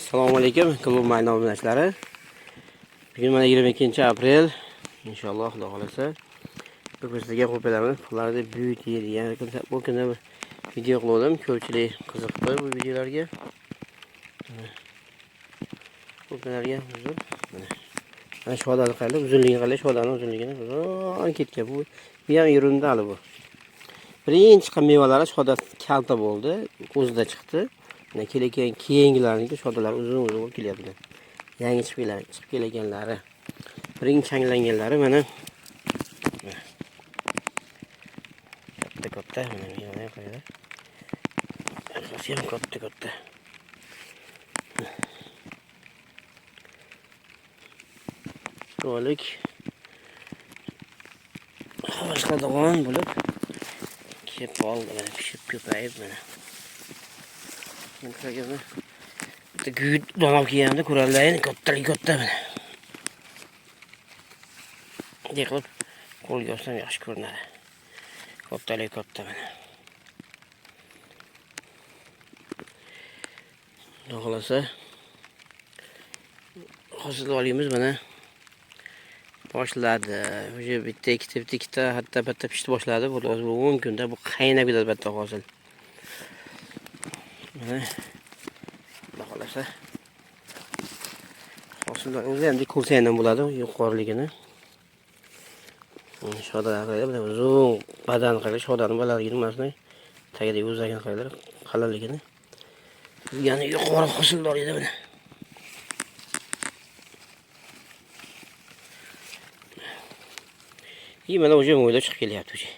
Assalomu alaykum, klub mayna obunachilari. Bugun mana 22 aprel. Inshaalloh, Xudo xolasa. Bugun sizga qo'yib beramiz. Pullarni buyut degan bu kunda video qildim. Ko'pchilik qiziqdi bu videolarga. Ko'plarga uzun. Mana shodani qarang, uzunligini qarang, shodani uzunligini uzun ketgan. Bu ham yerunda hali bu. Birinchi chiqqan mevalari shodasi kalta bo'ldi, o'zida chiqdi. Mana kelayotgan keyingilarniki shodalar uzun uzun bo'lib kelyapti. Yangi chiqib kelayotganlari. Birinchi changlanganlari mana katta katta mana mevalar qaranglar. Orqasi ham katta katta. Rolik havas qiladigan bo'lib kelib qoldi, mana pishib ko'payib mana. Bitta guyut donab kelganda ko'ralayin, kattalik katta mana. Bunday qilib qo'lga olsam yaxshi ko'rinadi. Kattalik katta mana. Xudo xolasa hosil olamiz mana. Boshladi. Уже bitta, ikkita, bitta, ikkita, hatto bitta pishib boshladi. Bu hozir 10 kunda bu qaynab ketadi bitta hosil. Mana Xudo xolasa hosillar o'zi endi ko'rsa ham bo'ladi yuqoriligini. Shodalar qaranglar, mana uzun badan qaranglar, shodani balaligini mana shunday tagidagi o'zagini qaranglar, qalinligini. Ya'ni yuqori hosildor edi mana. И mana уже mo'ylab chiqib kelyapti уже.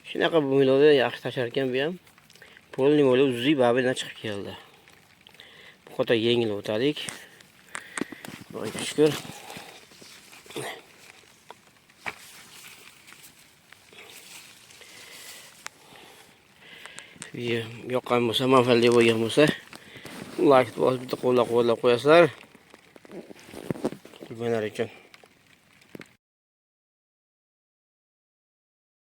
Shunaqa mo'ylovda yaxshi tashar ekan bu ham. Polni mo'ylov uzib babidan chiqib keldi. Bu qota yengil o'tadik. Xudoga shukr. Video yoqqan bo'lsa, manfaatli bo'lgan bo'lsa, like bosib bitta qo'llab-quvvatlab qo'yasizlar. Kulmalar uchun.